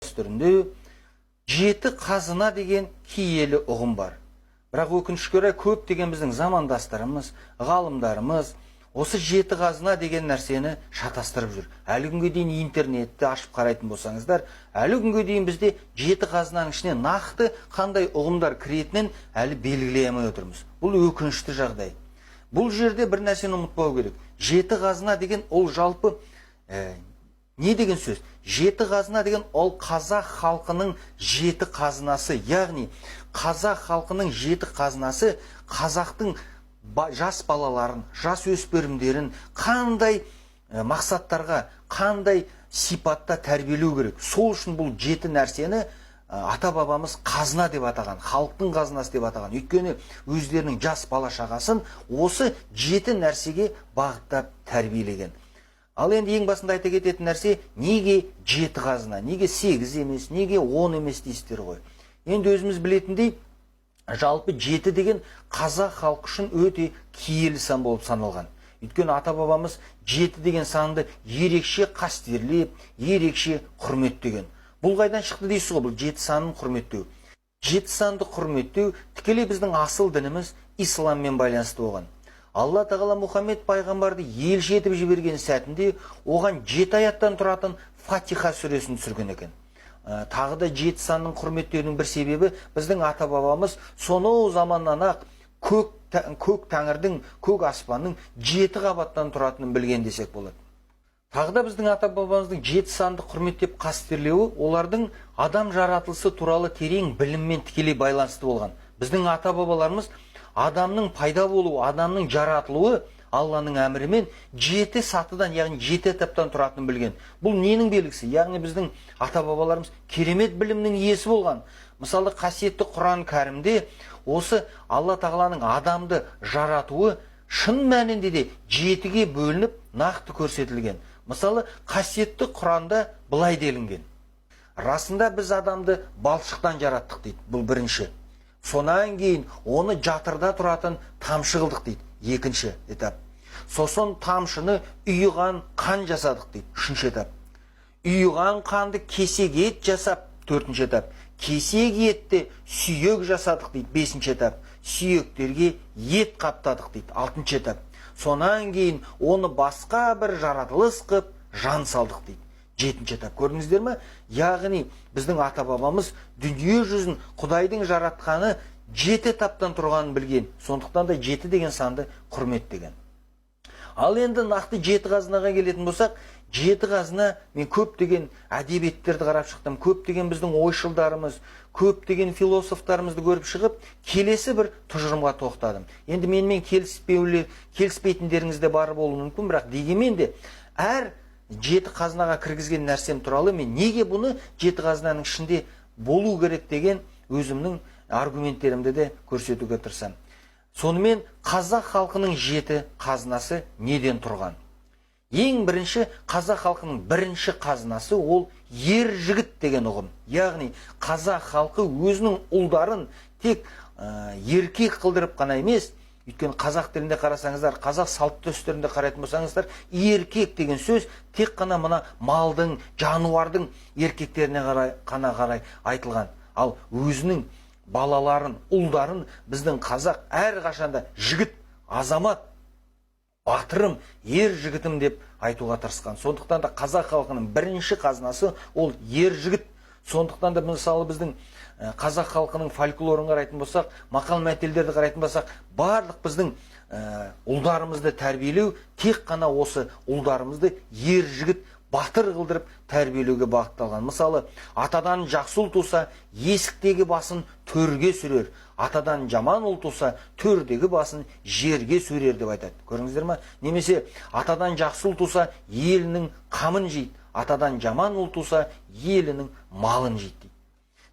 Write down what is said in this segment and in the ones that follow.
Дәстүрінде жеті қазына деген киелі ұғым бар. Бірақ өкінішке орай, көптеген біздің замандастарымыз, ғалымдарымыз осы жеті қазына деген нәрсені шатастырып жүр. Әлі күнге дейін интернетті ашып қарайтын болсаңыздар, әлі күнге дейін бізде жеті қазынаның ішіне нақты қандай ұғымдар кіретінін әлі белгілей алмай отырмыз. Бұл өкінішті жағдай. Бұл жерде бір нәрсені ұмытпау керек. Жеті қазына деген ол жалпы не деген сөз? Жеті қазына деген ол қазақ халқының жеті қазынасы, яғни қазақ халқының жеті қазынасы қазақтың жас балаларын, жас өспірімдерін қандай мақсаттарға, қандай сипатта тәрбиелеу керек. Сол үшін бұл жеті нәрсені ата бабамыз қазына деп атаған, халықтың қазынасы деп атаған. Өйткені өздерінің жас бала шағасын осы жеті нәрсеге бағыттап тәрбиелеген. Ал енді ең басында айта кететін нәрсе, неге жеті қазына, неге сегіз емес, неге 10 емес дейсіздер ғой. Енді өзіміз білетіндей, жалпы жеті деген қазақ халқы үшін өте киелі сан болып саналған. Өйткені ата бабамыз жеті деген санды ерекше қастерлеп, ерекше құрметтеген. Бұл қайдан шықты дейсіз ғой, бұл жеті санын құрметтеу. Жеті санды құрметтеу тікелей біздің асыл дініміз исламмен байланысты болған. Алла Тағала Мұхаммед пайғамбарды елші етіп жіберген сәтінде оған жеті аяттан тұратын Фатиха сүресін түсірген екен. Тағы да жеті санның құрметтеуінің бір себебі, біздің ата бабамыз сонау заманнан ақ көк тәңірдің, көк аспанның жеті қабаттан тұратынын білген десек болады. Тағы да біздің ата бабамыздың жеті санды құрметтеп қастерлеуі олардың адам жаратылысы туралы терең біліммен тікелей байланысты болған. Біздің ата бабаларымыз адамның пайда болуы, адамның жаратылуы Алланың әмірімен жеті сатыдан, яғни жеті этаптан тұратынын білген. Бұл ненің белгісі? Яғни біздің ата бабаларымыз керемет білімнің иесі болған. Мысалы, қасиетті Құран Кәрімде осы Алла Тағаланың адамды жаратуы шын мәнінде де жетіге бөлініп нақты көрсетілген. Мысалы, қасиетті Құранда былай делінген: расында біз адамды балшықтан жараттық дейді, бұл бірінші. Сонан кейін оны жатырда тұратын тамшы қылдық дейді, екінші этап. Сосын тамшыны ұйыған қан жасадық дейді, үшінші этап. Ұйыған қанды кесек ет жасап, төртінші этап. Кесек етті сүйек жасадық дейді, бесінші этап. Сүйектерге ет қаптадық дейді, алтыншы этап. Сонан кейін оны басқа бір жаратылыс қып жан салдық дейді, жетінші этап. Көрдіңіздер ме? Яғни біздің ата бабамыз дүние жүзін Құдайдың жаратқаны жеті этаптан тұрғанын білген. Сондықтан да жеті деген санды құрметтеген. Ал енді нақты жеті қазынаға келетін болсақ, жеті қазына, мен көптеген әдебиеттерді қарап шықтым, көптеген біздің ойшылдарымыз, көптеген философтарымызды көріп шығып, келесі бір тұжырымға тоқтадым. Енді менімен келіспейтіндеріңіз де бар болуы мүмкін, бірақ дегенмен де әр жеті қазынаға кіргізген нәрсем туралы мен неге бұны жеті қазынаның ішінде болу керек деген өзімнің аргументтерімді де көрсетуге тырысамын. Сонымен, қазақ халқының жеті қазынасы неден тұрған? Ең бірінші, қазақ халқының бірінші қазынасы ол ер жігіт деген ұғым. Яғни қазақ халқы өзінің ұлдарын тек еркек қылдырып қана емес, өйткені қазақ тілінде қарасаңыздар, қазақ салт дәстүрінде қарайтын болсаңыздар, еркек деген сөз тек қана мына малдың, жануардың еркектеріне қарай қана қарай айтылған. Ал өзінің балаларын, ұлдарын біздің қазақ әрқашанда жігіт, азамат, батырым, ер жігітім деп айтуға тырысқан. Сондықтан да қазақ халқының бірінші қазынасы ол ер жігіт. Сондықтан да, мысалы, біздің қазақ халқының фольклорын қарайтын болсақ, мақал мәтелдерді қарайтын болсақ, барлық біздің ұлдарымызды тәрбиелеу тек қана осы ұлдарымызды ер жігіт, батыр қылдырып тәрбиелеуге бағытталған. Мысалы, атадан жақсы ұл туса, есіктегі басын төрге сүрер, атадан жаман ұл туса, төрдегі басын жерге сүрер деп айтады. Көрдіңіздер ма? Немесе атадан жақсы ұл туса, елінің қамын жейді, атадан жаман ұл туса, елінің малын жейді дейді.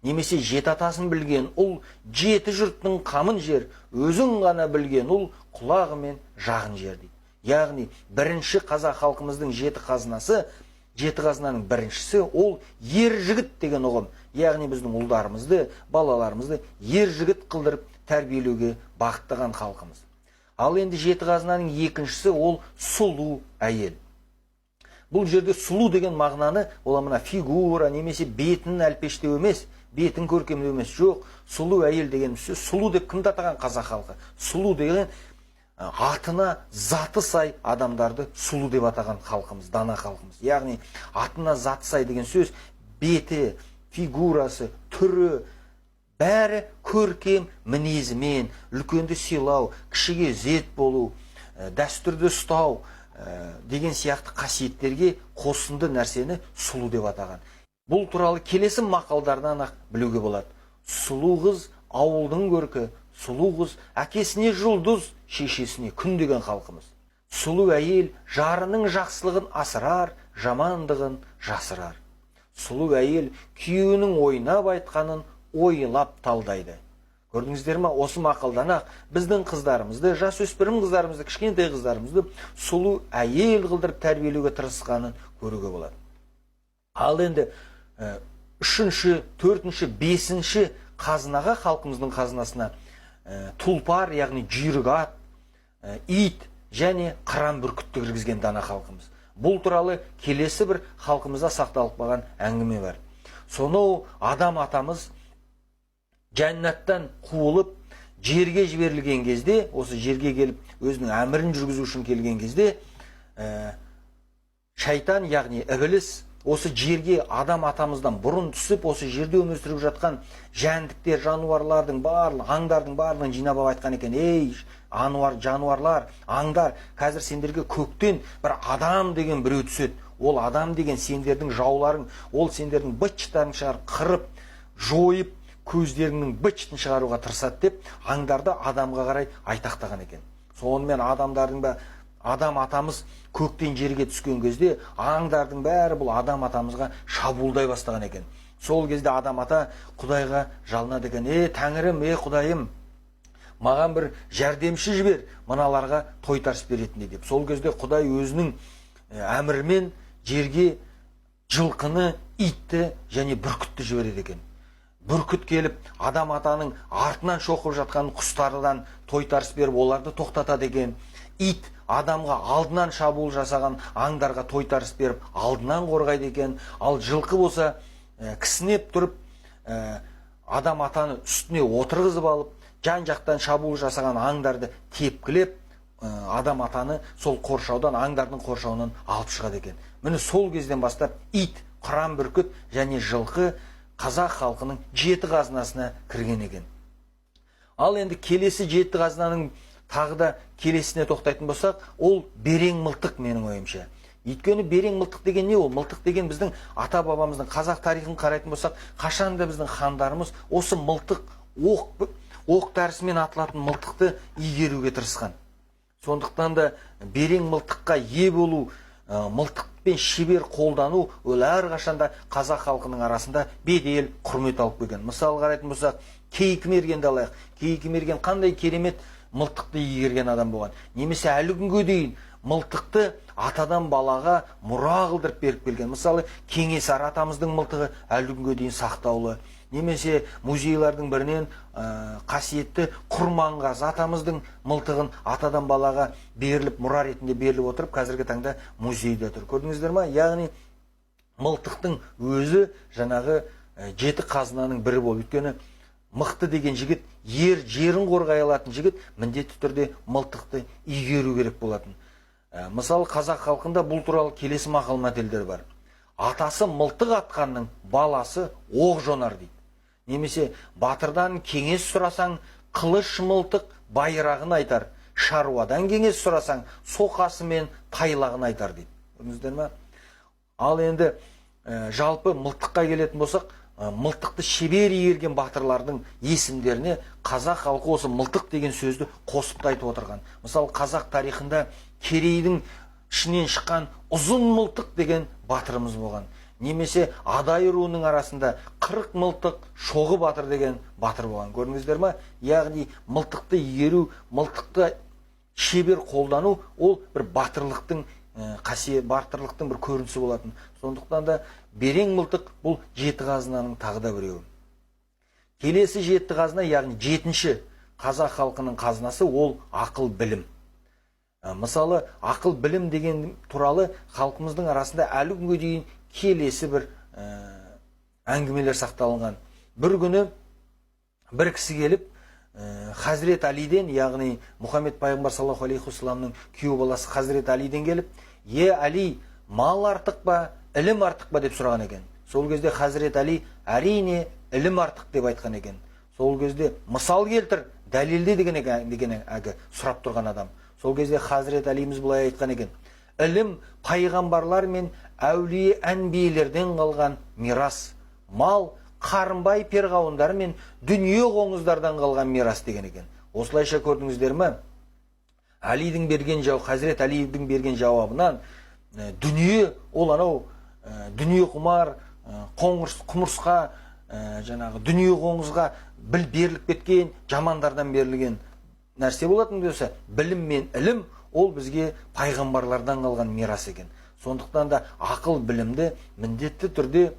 Немесе жеті атасын білген ұл жеті жұрттың қамын жер, өзің ғана білген ұл құлағы мен жағын жер дейді. Яғни бірінші қазақ халқымыздың жеті қазынасы, жеті қазынаның біріншісі ол ер жігіт деген ұғым. Яғни біздің ұлдарымызды, балаларымызды ер жігіт қылдырып тәрбиелеуге бағыттаған халқымыз. Ал енді жеті қазынаның екіншісі ол сұлу әйел. Бұл жерде сұлу деген мағынаны ол мына фигура немесе бетін әлпештеу емес, бетін көркемдеу емес. Жоқ, сұлу әйел деген сөз, сұлу деп кімді атаған қазақ халқы? Сұлу деген атына заты сай адамдарды сұлу деп атаған халқымыз, дана халқымыз. Яғни атына заты сай деген сөз беті, фигурасы, түрі бәрі көркем мінезімен, үлкенді сыйлау, кішіге ізет болу, дәстүрді ұстау деген сияқты қасиеттерге қосынды нәрсені сұлу деп атаған. Бұл туралы келесі мақалдардан ақ білуге болады. Сұлу қыз ауылдың көркі, сұлу қыз әкесіне жұлдыз, шешесіне күн деген халқымыз. Сұлу әйел жарының жақсылығын асырар, жамандығын жасырар. Сұлу әйел күйеуінің ойнап айтқанын ойлап талдайды. Көрдіңіздер ма, осы мақалдан ақ біздің қыздарымызды, жасөспірім қыздарымызды, кішкентай қыздарымызды сұлу әйел қылдырып тәрбиелеуге тырысқанын көруге болады. Ал енді үшінші, төртінші, бесінші қазынаға, халқымыздың қазынасына тұлпар, яғни жүйрік ат, ит және қыран бүркітті кіргізген дана халқымыз. Бұл туралы келесі бір халқымызда сақталып қалған әңгіме бар. Сонау Адам атамыз жәннаттан қуылып жерге жіберілген кезде, осы жерге келіп өзінің әмірін жүргізу үшін келген кезде, шайтан, яғни ібіліс, осы жерге Адам атамыздан бұрын түсіп, осы жерде өмір сүріп жатқан жәндіктер, жануарлардың барлық, аңдардың барлығын жинап алып айтқан екен: «Ей, ануар, жануарлар, аңдар, қазір сендерге көктен бір адам деген біреу түседі. Ол адам деген сендердің жауларың, ол сендердің быт-шыттарың шығарып, қырып, жойып, көздеріңнің быт-шытын шығаруға тырысады», — деп аңдарды адамға қарай айтақтаған екен. Сонымен адамдардың ба, Адам атамыз көктен жерге түскен кезде аңдардың бәрі бұл Адам атамызға шабуылдай бастаған екен. Сол кезде Адам ата Құдайға жалынады екен: «Е, Тәңірім, е, Құдайым, маған бір жәрдемші жібер мыналарға тойтарыс беретіндей», — деп. Сол кезде Құдай өзінің әмірімен жерге жылқыны, итті және бүркітті жібереді екен. Бүркіт келіп Адам атаның артынан шоқып жатқан құстардан тойтарыс беріп, оларды тоқтатады екен. Ит адамға алдынан шабуыл жасаған аңдарға тойтарыс беріп, алдынан қорғайды екен. Ал жылқы болса, кісінеп тұрып, Адам атаны үстіне отырғызып алып, жан жақтан шабуыл жасаған аңдарды тепкілеп, Адам атаны сол қоршаудан, аңдардың қоршауынан алып шығады екен. Міне, сол кезден бастап ит, қыран бүркіт және жылқы қазақ халқының жеті қазынасына кірген екен. Ал енді келесі жеті қазынаның тағы да келесіне тоқтайтын болсақ, ол берең мылтық, менің ойымша. Өйткені берең мылтық деген не ол? Мылтық деген біздің ата бабамыздың, қазақ тарихын қарайтын болсақ, қашанда біздің хандарымыз осы мылтық, оқ дәрісімен атылатын мылтықты игеруге тырысқан. Сондықтан да берең мылтыққа ие болу, мылтықпен шебер қолдану ол әрқашанда қазақ халқының арасында бедел, құрмет алып келген. Мысалы, қарайтын болсақ, Кейкі мергенді алайық. Кейкі мерген қандай керемет мылтықты игерген адам болған. Немесе әлі күнге дейін мылтықты атадан балаға мұра қылдырып беріп келген. Мысалы, Кенесары атамыздың мылтығы әлі күнге дейін сақтаулы. Немесе музейлардың бірінен қасиетті Құрманғазы атамыздың мылтығын атадан балаға беріліп, мұра ретінде беріліп отырып, қазіргі таңда музейде тұр. Көрдіңіздер ма? Яғни мылтықтың өзі жаңағы жеті қазынаның бірі болып, өйткені мықты деген жігіт, ер жерін қорғай алатын жігіт міндетті түрде мылтықты игеру керек болатын. Мысалы, қазақ халқында бұл туралы келесі мақал мәтелдер бар: «Атасы мылтық атқанның баласы оқ жонар», — дейді. Немесе «Батырдан кеңес сұрасаң, қылыш, мылтық, байрағын айтар, шаруадан кеңес сұрасаң, соқасы мен тайлағын айтар», — дейді. Көрдіңіздер ма? Ал енді жалпы мылтыққа келетін болсақ, мылтықты шебер игерген батырлардың есімдеріне қазақ халқы осы мылтық деген сөзді қосып та айтып отырған. Мысалы, қазақ тарихында Керейдің ішінен шыққан Ұзын мылтық деген батырымыз болған. Немесе Адай руының арасында 40 мылтық Шоғы батыр деген батыр болған. Көрдіңіздер ма? Яғни мылтықты игеру, мылтықты шебер қолдану ол бір батырлықтың қасиет, батырлықтың бір көрінісі болатын. Сондықтан да берең мылтық бұл жеті қазынаның тағы да біреуі. Келесі жеті қазына, яғни жетінші қазақ халқының қазынасы, ол ақыл, білім. Мысалы, ақыл білім деген туралы халқымыздың арасында әлі күнге дейін келесі бір әңгімелер сақталынған. Бір күні бір кісі келіп, Хазірет Алиден, яғни Мұхаммед пайғамбар саллаллаху алейхи уассаламның күйеу баласы Хазірет Алиден келіп, «Е, Али, мал артық па, ілім артық па?» деп сұраған екен. Сол кезде Хазірет Али, «Әрине, ілім артық» деп айтқан екен. Сол кезде «Мысал келтір, дәлелде» деген екен, деген әлгі сұрап тұрған адам. Сол кезде Хазірет Алиміз былай айтқан екен: «Ілім пайғамбарлар мен әулие әнбиелерден қалған мирас, мал қарынбай перғауындар мен дүние қоңыздардан қалған мирас» деген екен. Осылайша, көрдіңіздер ме, Алидің берген жауап, Хазірет Алидің берген жауабынан дүние ол анау дүние құмар қоңырс, құмырсқа, жаңағы дүние қоңызға біл беріліп кеткен жамандардан берілген нәрсе болатын болса, білім мен ілім ол бізге пайғамбарлардан қалған мирас екен. Сондықтан да ақыл білімді міндетті түрде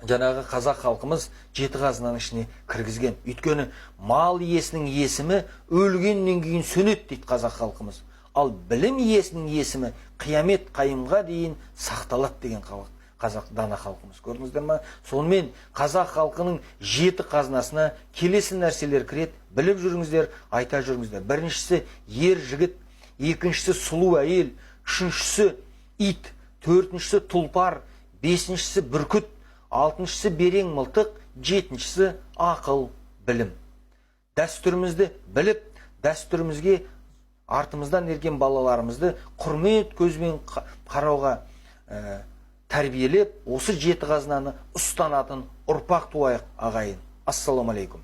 жаңағы қазақ халқымыз жеті қазынаның ішіне кіргізген. Өйткені мал иесінің есімі өлгеннен кейін сөнеді дейді қазақ халқымыз, ал білім иесінің есімі қиямет қайымға дейін сақталады деген халық, қазақ дана халқымыз. Көрдіңіздер ма? Сонымен, қазақ халқының жеті қазынасына келесі нәрселер кіреді, біліп жүріңіздер, айта жүріңіздер: біріншісі — ер жігіт, екіншісі — сұлу әйел, үшіншісі — ит, төртіншісі — тұлпар, бесіншісі — бүркіт, алтыншысы — берең мылтық, жетіншісі — ақыл білім. Дәстүрімізді біліп, дәстүрімізге артымыздан ерген балаларымызды құрмет көзбен қарауға тәрбиелеп, осы жеті қазынаны ұстанатын ұрпақ туайық, ағайын. Ассалаумағалейкум.